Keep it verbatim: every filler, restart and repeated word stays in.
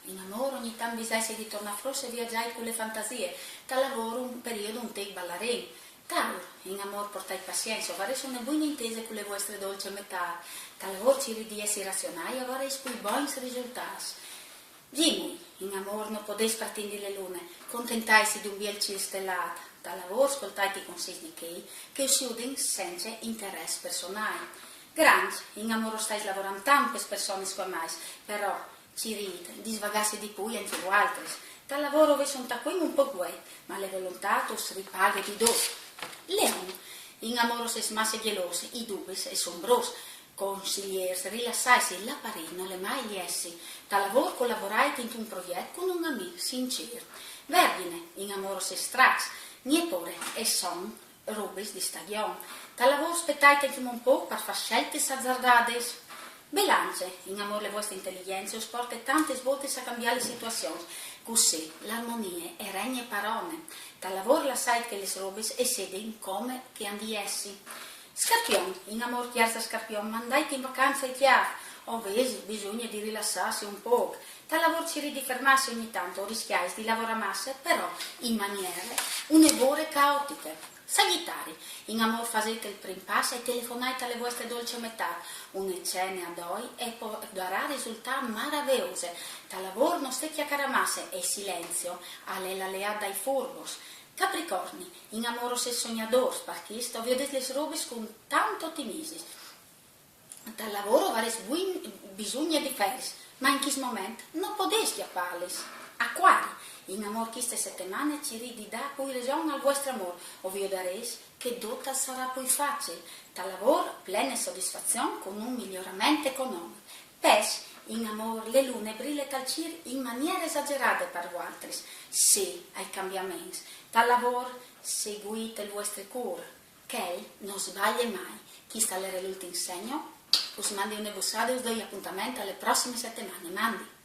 In amôr ogni tant bisaisi di tornâ frouts e viagjâi cu le fantasie, tal lavôr un periodi un tec balarin. Taur, in amôr portait passience, o varês une buine intese cu le vuestre dolce metât, tal lavôr cirît di jessi razionâi e o varês plui bogns risultâts. Gimui, in amôr no podês pretindi le lune, contentaitsi di un biel cîl stelât, tal lavôr scoltait i consîs di chei che us judin cence interès personâi. Granç, in amôr o stais lavorant tant pes personis che o amais, però cirît di svagâsi di plui ancje vualtris. Tal lavôr o vês un tacuin un pôc vueit, ma le volontât us ripaghe di dut. Leon, in amôr o sês masse gjelôs, i dubis a son bruts. Consiliers, rilassaitsi, la parî nol è mai jessi. Tal lavôr colaborait intun progjet cun un amì sincîr. Vergjine, in amôr o sês stracs, nie pôre, a son robis di stagjon. Tal lavôr spetait ancjemò un pôc par fâ sieltis azardadis. Belance, in amôr le vuestre inteligjence us porte tantis voltis a cambiâ lis situazions, cussì la armonie e regne parone. Tal lavôr lassait che lis robis a sedin come che a àn di jessi. Scarpion, in amôr cjars da scarpion, mandait in vacance il cjâf, o vês bisugne di rilassâsi un pôc. Tal lavôr cirît di fermâsi ogni tant, o riscjais di lavorâ masse, però in maniere une vore caotiche. Sagjitari, in amôr fasêt il prin pas e telefonait a le vuestre dolce metât. Une cene a doi e podarà risultâ maraveose. Tal lavôr no stait a cjacarâ masse, il silenzi al è l'aleât dai furbos. Capricorni, in amôr o sês sognadôrs, par chest o viodês lis robis cun tant otimizis. Tal lavôr o varês buin bisugne di feriis, ma in chest moment no podês cjapâlis. Acuari, in amôr cheste setemane cirît di dâ plui reson al vuestri amôr, o viodarês che dut al sarà plui facil. Tal lavôr plene sodisfazion cun un miorament economic. Pes, in amôr le lune e brile tal cîl in maniere esagerade par vualtris. Sì ai cambiaments. Tal lavôr seguît il vuestri cûr. Chel no sbalie mai. Chest al jere l'ultin segn. Us mandi une bussade e us doi apontament a le prossime setemane. Mandi!